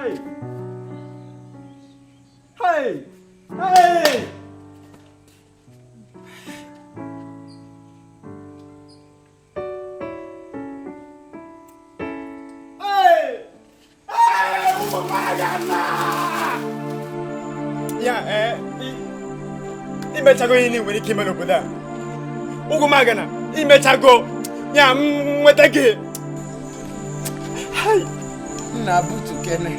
Hey! Hey! Hey! Hey! Hey! Ụmụnwaanyị! Ya, ee, imechago ihe niile nwere ike ime n'obodo a. Ugwumagana, imechago ya m nweta gị. Hai! Nna, butukene,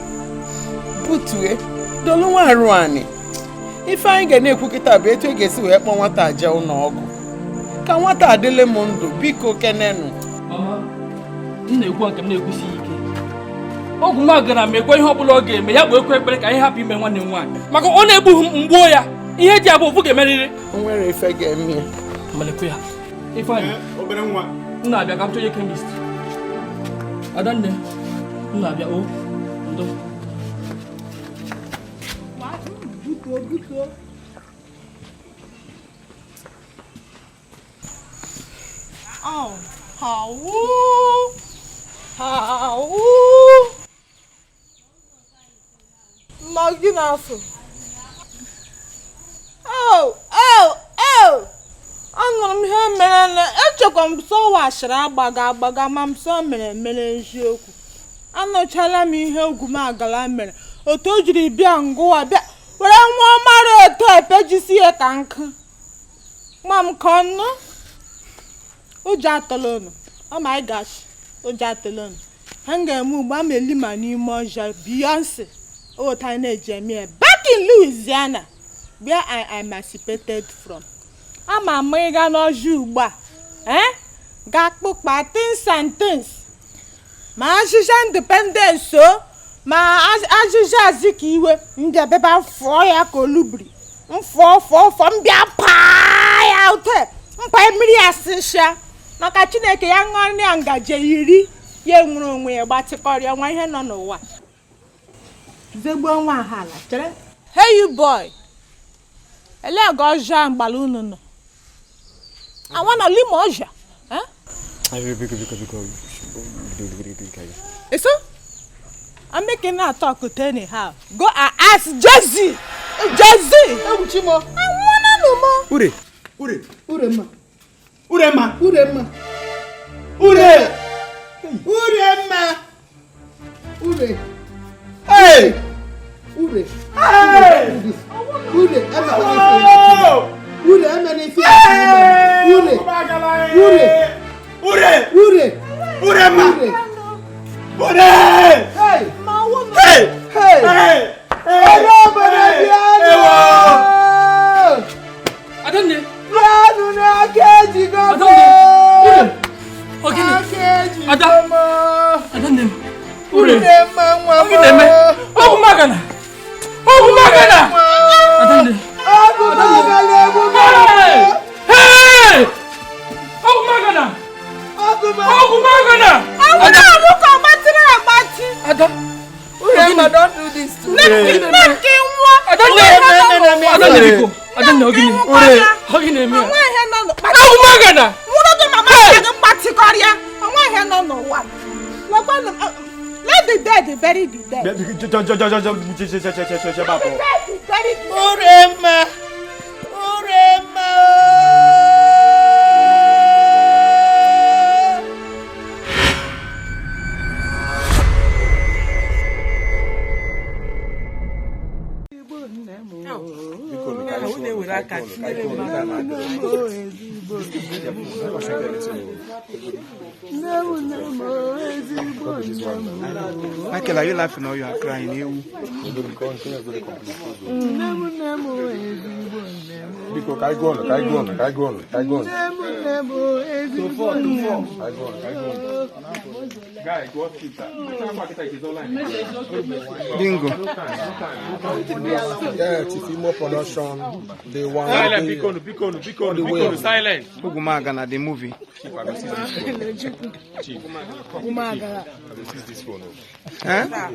butue, dolu nwa arụ anị. Ife anyị ga na-ekwu kịta bụ etu e ga-esi wee kpọọ nwata jee ụlọ ọgwụ ka nwata adịlị m ndụ. Biko kenenụ. Mama, m na-ekwu nke m na-ekwusighị ike. Ogwumagana mekwa ihe ọbụla ọ ga-eme ya bụ ekwe ekpere ka anyị hapụ ime nwanne m nwaanyị, maka ọ na-egbughị m mgbuo ya. Ihe ji abụ ofu ga-emerịrị. O nwere ife ga-eme ya. Malekwe ya, Ifeanyị. Obere nwa. M na-abịa ka m chọnye chemist. Adanne, m na-abịa o. Ndo. Butuo, butuo. Oh, hawu hawu, ma gị na-afụ. Oh, oh, oh! Anụrụ m ihe mere na echekwa m sọ washịrị agbaga agbaga, ma m sọ mere mere eziokwu. Anụchala m ihe Ogwumagala mere, otu o jiri bịa ngụwa, bịa were nwa ọmara eto epejisi ya ka nkụ ma m ka ọnụ. Ụjọ atọla unu. Oh my gosh, ụjọ atọla unu. Ha m ga-eme ugbo ama eli ma n'ime ọjọọ Beyonce otu anyị na-eji eme ya back in Louisiana, where I emancipated from. Ama m ịga n'ọjọọ ugbu a, eh, ga-akpụkpa things and things, ma azịza independence o, ma azịza Azikiwe. Mbịa bịaba fụọ ya ka olubiri m, fụọ, fụọ, fụọ, mbịa paa ya ute mpa mmiri ya sịsịa, maka Chineke ya ṅụọ ya ngaji 10, ya enwere onwe ya gbatịkọrịa nwa ihe nọ n'ụwa zegbuo nwa ha ala. Chere. Hey, you boy, elee ga ọjọọ mgbala unu nọ? Awa nọ lime ọjọọ, eh? Biko, biko, biko. Eso? I'm making that talk with anyhow. Go and ask Jesse. Jesse. Ewuchi m. I wanna know more. Ure! Ure! Ure mma. Ure mma! Ure mma. Ure! Ure mma. Ure. Hey! Ure. Hey! Ure emekwana ife. Ure emena ife. Ure. Ure. Ure! Ure. Ure mma! Ure. Ure! Hey! Hey! Hey! Hey! Onye obodo, bịanụ! Ewo! Adanne! Bịanụ n'aka ejigo m! Adanne! Ure! Ọ gịnị? Aka ejigo Ada! m! Adanne m! Ure! Ure mma nwa Ọ m! gịnị na-eme? Ogwumagana! Ogwumagana! Adanne! Ogwumagala egwu m! Hey! Hey! Ogwumagana! Ogwumagala! Ogwumagana! Ada ọkụkọ gbatịrị agbatị. Ada! Ure mma, don't do this to me. Nne nke nwa. Adanne! Adanne, biko! Adanne, ọ gịnị? Ure! Ọ gịnị na-eme ya? Onwe ihe nọ n'ụwa. Ogwumagana! Nwụrụ gị mama gị mgbatịkọrịa. Onwe ihe nọ n'ụwa. Lekwanụ, let the dead bury the dead. Jọ jọ jọ jọ jọ jọ jọ jọ jọ jọ Let the dead bury the dead. Ure mma! Ure mma! Michael, are you laughing or you are crying? Ewu. Biko, ka anyị gụọ ọnụ, ka anyị gụọ ọnụ, ka anyị gụọ ọnụ, ka anyị gụọ ọnụ. Ka anyị gụọ ọnụ, ka anyị gụọ ọnụ. Guy, gụọ kịta. Bingo. Yeah, Chief Imo production, the one. Silent, biko, biko, biko, biko, silent. Ogwumagana, the movie. Chief, I go seize this phone. Chief, I go seize this phone. Eh?